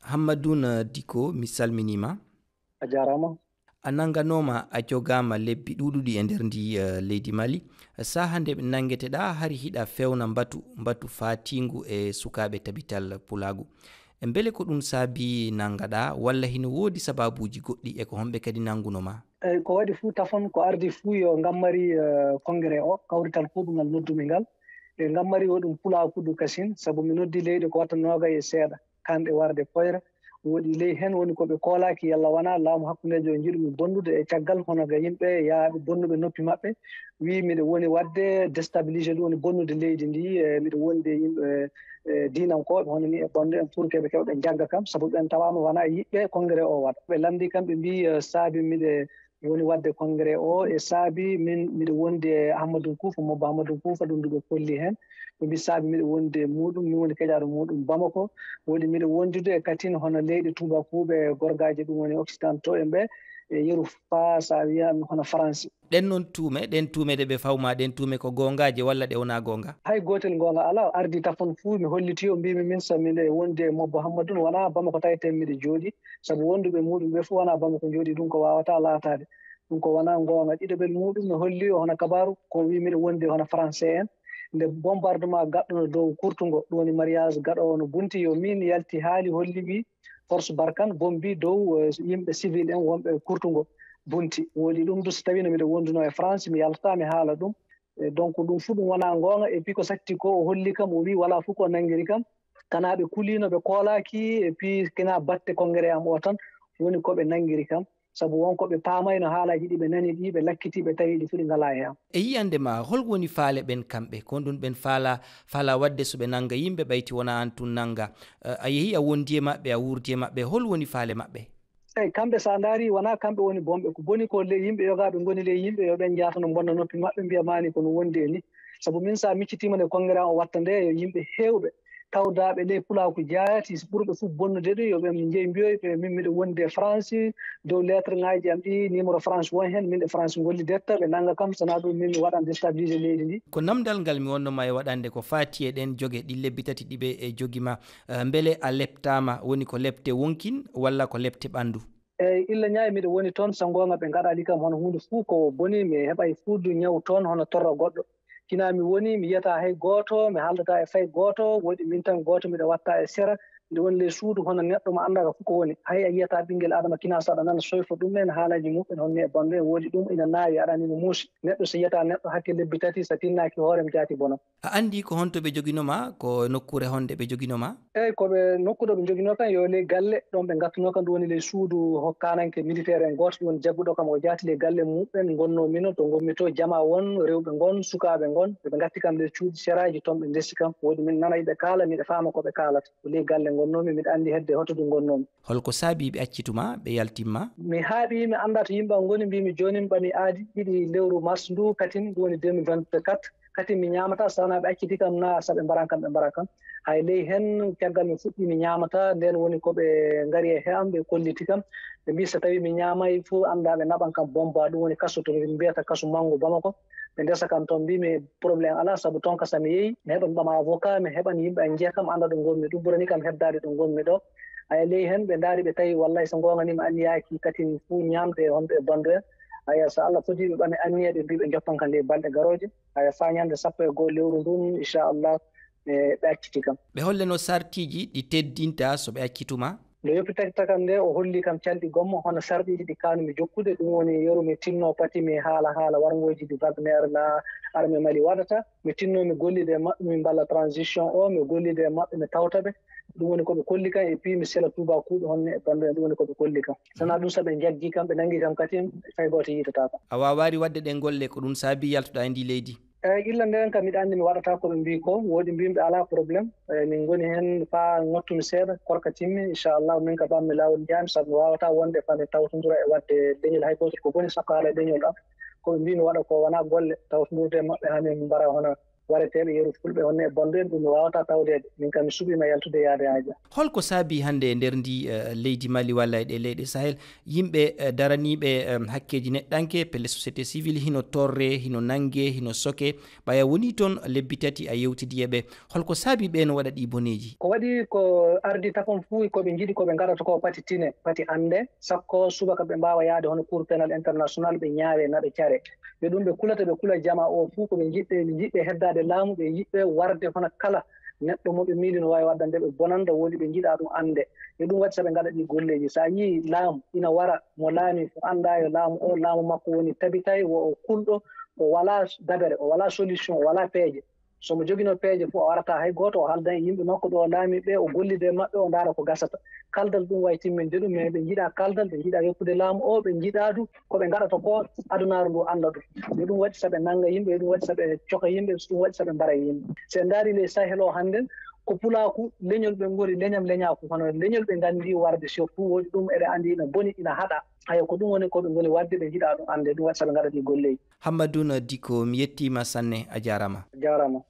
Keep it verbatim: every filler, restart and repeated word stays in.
Hammadoun Diko, mi salminiima. A jaaraama. A nannganooma, a jogaama lebbi ɗuuɗuɗi e nder ndi, eh, leydi Mali. Saha nde nanngeteɗaa hari hiɗa fewna mbatu, mbatu faatiingu e sukaaɓe tabital pulaagu. Mbele ko ɗum saabi nanngaɗaa, walla hino woodi sabaabuuji goɗɗi, e ko homɓe kadi nannguno ma? Eyi, ko waɗi fuu tafon, ko ardi fuu yo ngammari, eh, congrès o, kawrital kuuɓungal noddumi ngal. E ngammari o ɗum pulaaku du kasin, sabu mi noddi leyɗe ko watta noogay e seeɗa. Kanɗe warde poyra. Woɗi ley heen woni ko ɓe koolaaki yalla wonaa laamu hakkundeejo o njiɗumi bonnude e caggal hono ga yimɓe yahaaɓe bonnuɓe noppi maɓɓe. Wii miɗo woni waɗde déstabilisé ɗum woni bonnude leydi ndi, e miɗo wondi e yimɓe, e diinankooɓe hono ni e bonde en pour que ɓe keɓa ɓe njagga kam, sabu ɓen tawaama wonaa e yiɓɓe congrès o waɗa. Ɓe lanndi kam ɓe mbii, eh, saabi miɗe woni waɗde congrès o e saabi min miɗo wondi e Ahmadou Koufa, Mobbo Ahmadou Koufa, ɗum ndu ɓe kolli heen. Ɓe mbii saabi miɗo wondi e muuɗum, min woni keƴaaɗo muuɗum Bamako. Woɗi miɗo wondude e katin hono leyɗe tuubakuuɓe e gorgaaji ɗum woni occidentaux en ɓe, e yeru faa so a wiyan hono Faransi. Ɗen non tuume, ɗen tuume ɗe ɓe fawma, ɗen tuume ko goongaaje walla ɗe wonaa goonga? Hay gootel goonga alaa. Ardi tafon fuu mi holliti o, mbiimi min so miɗo wondi e Mobbo Hammadun wonaa Bamako taweten miɗo jooɗi, sabu wonduɓe muuɗum ɓe fuu wonaa Bamako njooɗi, ɗum ko waawataa laataade. Ɗum ko wonaa goonga. Ɗiɗaɓel muuɗum mi holli o hono kabaaru ko wii miɗo wondi hono français en. Nde bombardement gaɗɗuno dow kurtungo, ɗum woni mariage gaɗoowo no bunti, yo min yalti haali holli wi force Barkhane bombi dow, eh, yimɓe civil en wonɓe kurtungo bunti. Woodi ɗum du so tawino miɗo wonduno e France, mi yaltataa mi haala ɗum. E donc ɗum fuu ɗum wonaa goonga. Et puis ko satti ko o holli kam, o wii walaa fof ko nanngiri kam. Kanaa ɓe kuliino, ɓe koolaaki, et puis kinaa batte congrès am o tan woni ko ɓe nanngiri kam. Sabu won ko ɓe paamayno haalaaji ɗi ɓe nani ɗi, ɓe lakkiti, ɓe tawi ɗi fuu ɗi ngalaa e am. E yiyannde ma, hol woni faale ɓen kamɓe? Ko honɗun ɓen faala, faala waɗde so ɓe nannga yimɓe ɓayti wonaa an tun nannga? Eh, a yehi a wondi e maɓɓe, a wuurdi e maɓɓe, hol woni faale maɓɓe? Eyi, kamɓe so a ndaari wonaa kamɓe woni bonɓe. Ko boni ko le-, yimɓe yogaaɓe ngoni ley yimɓe yo ɓen njaatano bonna noppi maɓɓe mbiya maani ko no wondi e ni. Sabu min so a miccitiima nde congrès o watta nde yo yimɓe heewɓe tawdaaɓe ley pulaaku jaati ɓurɓe fof bonnude ɗo, yo ɓe njey mbiyoy ɓe min miɗo wondi e France, dow lettre ŋaaji am ɗi, numéro France won heen, min e France ngollidetta, ɓe nannga kam, so wonaa ɗum min mi waɗan déstabilisé leydi ndi. Ko namdal ngal mi wonno ma e waɗande ko faati e ɗen joge, ɗi lebbi tati ɗi ɓe e jogi ma, eh, mbele a leptaama, woni ko lepte wonkin walla ko lepte ɓanndu? Eyi, illa ñaay miɗo woni toon, so ngoonga ɓe ngaɗaali kam hono huunde fuu ko boni, mi heɓay fuu du ñaw toon hono torra goɗɗo. Kina mi woni, mi yiyata hay gooto, mi haaldataa e fay gooto, woodi min tan gooto miɗo watta e sera, miɗo woni ley suudu hono neɗɗo mo anndaaka fof ko woni. Hay a yiyata ɓinngel Adama kina so aɗa nana soyfa ɗum en, haalaaji muɓɓen honno e banndo en, woodi ɗum ina naawi, aɗa anndi no muusi. Neɗɗo so yiyata neɗɗo hakke lebbi tati, so tinnaaki hoore, mi jaati bono. A anndi ko honto ɓe jogino ma, ko nokkuure honde ɓe jogino ma? Eyi, ko ɓe nokku ɗo ɓe joginoo kan yo ley galle, ɗon ɓe ngattunoo kan, ɗum woni ley suudu hokkaananke militaire en gooto, ɗum woni jagguɗo kam, o jaati ley galle muɓɓen, ngonnoo mino to ngonmi to, jamaa won, rewɓe ngon, sukaaɓe ngon, ɓe ngatti kam ley cuuɗi seraaji, toon ɓe ndesi kam, woodi min nana ɓe kaala, miɗa faama ko ɓe kaalata, ko ley galle ngonnoomi, miɗa anndi hedde hoto du ngonnoomi. Holko saabi ɓe accituma, ɓe yaltimma? Mi haaɓi, mi anndaa to yimɓe am ngoni, mbiimi joonin ɓami aadi ɗiɗi lewru mars ndu, katin ɗum woni deux mille vingt-quatre, katin mi ñaamataa, so wonaa ɓe acciti kam, naa so ɓe mbaran kam, ɓe mbaran kam. Hay ley heen, caggal mi fuɗɗii mi ñaamataa, ndeen woni ko ɓe ngari e he am, ɓe kolliti kam. Ɓe mbii so tawii mi ñaamaay fof, anndaa ɓe naɓan kam bomba, ɗum woni kaso to ɓe mbiyata kaso manngu Bamako. Ɓe ndesa kam toon, mbiimi problème alaa, sabu toon ka so mi yehi, mi heɓan ɓam avocat, mi heɓan yimɓe an njiya kam, annda ɗo ngonmi, ɗum ɓurani kam heddaade ɗo ngonmi ɗo. Aya, ley heen ɓe ndaari, ɓe tawi wallay so ngoonga ni mi anniyaaki katin fuu ñaamde e honɓe e banndo en. Aya, so Allah fodii ɓe ɓami anniya, ɓe mbii ɓe njoppan kam ley balɗe garooje. Aya, faa ñande sappo e goo lewru ndun, inchallah, ɓe, ɓe acciti kam. Ɓe holleno sartiiji ɗi teddinta so ɓe accituma? Nde yoppitata kam nde, o holli kam calɗi gomma, hono sarɗiiji ɗi kaanumi jokkude, ɗum woni yeru mi tinno pati mi haala haala warngooji ɗi Wagner na armée Mali waɗata. Mi tinno mi gollida e maɓɓe, min mballa transition o, mi gollida e maɓɓe, mi tawta ɓe. Ɗum woni ko ɓe kolli kam, et puis mi sela tuubakuuɓe honno e banndo en, ɗum woni ko ɓe kolli kam. So wonaa ɗum, so ɓe njaggi kam, ɓe nanngi kam katin, fay gooto yiitataa kam. A waawaari waɗde ɗen golle, ko ɗum saabi yaltuɗaa e ndii leydi? Eyi, illa ndeen kam miɗa anndi mi waɗataa ko ɓe mbii ko, woodi mbiimi ɓe alaa problème. Eyi, min ngoni heen faa ngottumi seeɗa, korka timmi, inchallah, min ka ɓammi laawol njaami, sabu mi waawataa wonde faa mi tawtondira e waɗde leñol hay gootel ko boni, sakko haala e leñol am. Ko ɓe mbii mi waɗa ko wonaa golle, tawtondurde e maɓɓe haa min mbara hono wareteeɓe yeru fulɓe, wonno e bonde en, ɗum mi waawata tawdeede. Min kam mi suɓiima yaltude yaade Aja. Holko saabii hannde e nder ndi, eh, leydi Mali walla e ɗe leyɗe Sahel, yimɓe, eh, daraniiɓe, eh, hakkeeji neɗɗanke, pelle société civile, hino torre, hino nannge, hino soke, ɓaya woni toon lebbi tati a yewtidi e ɓe? Holko saabii ɓe no waɗa ɗi boneeji? Ko waɗi ko ardi tafon fuu, ko ɓe njiɗi ko ɓe ngaɗata ko pati tine, pati annde, sakko subaka ɓe mbaawa yaade hono Cour pénal international, ɓe ñaawe, na ɓe care. Ɓe ɗum ɓe kulata, ɓe kula jama o fuu, ko ɓe njiɗɓe, ɓe njiɗɓe heddaade laamu, ɓe njiɗɓe warde hono kala neɗɗo mo ɓe miili no waawi waɗande ɓe bonanda, woni ɓe njiɗa ɗum annde. Ɓe ɗum waɗi saɓe ngaɗa ɗi golleeji. So a yii laamu ina wara, mo laami fof annda yo laamu o, laamu makko woni tabitay, wo o kulɗo, o walaa dabere, o walaa solution, o walaa peeje. So mo joginoo peeje fof, o arata hay gooto, o haalda e yimɓe makko ɓe o laami ɓe, o gollida e maɓɓe, o ndaara ko gasata. Kaldal ɗum wayi timminde ɗum, mais ɓe njiɗa kaldal, ɓe njiɗa yoppude laamu o, ɓe njiɗa du ko ɓe ngaɗata ko adunaaru ndu annda ɗum. Yo ɗum waɗi saɓe nannga yimɓe, yo ɗum waɗi saɓe coka yimɓe, so ɗum waɗi saɓe mbara yimɓe. So en ndaari ley Sahel o hannden, ko pulaaku leñol ɓe ngoni, leñam leñaaku, hono leñol ɓe nganndi warde, surtout woodi ɗum eɗe anndi ina boni, ina haɗa. Haya, ko ɗum woni ko ɓe ngoni waɗde, ɓe njiɗa ɗum annde, ɗum waɗi saɓe ngaɗa ɗi golleeji. Hammadou Dicko, mi yettiima sanne, a jaaraama. A jaaraama.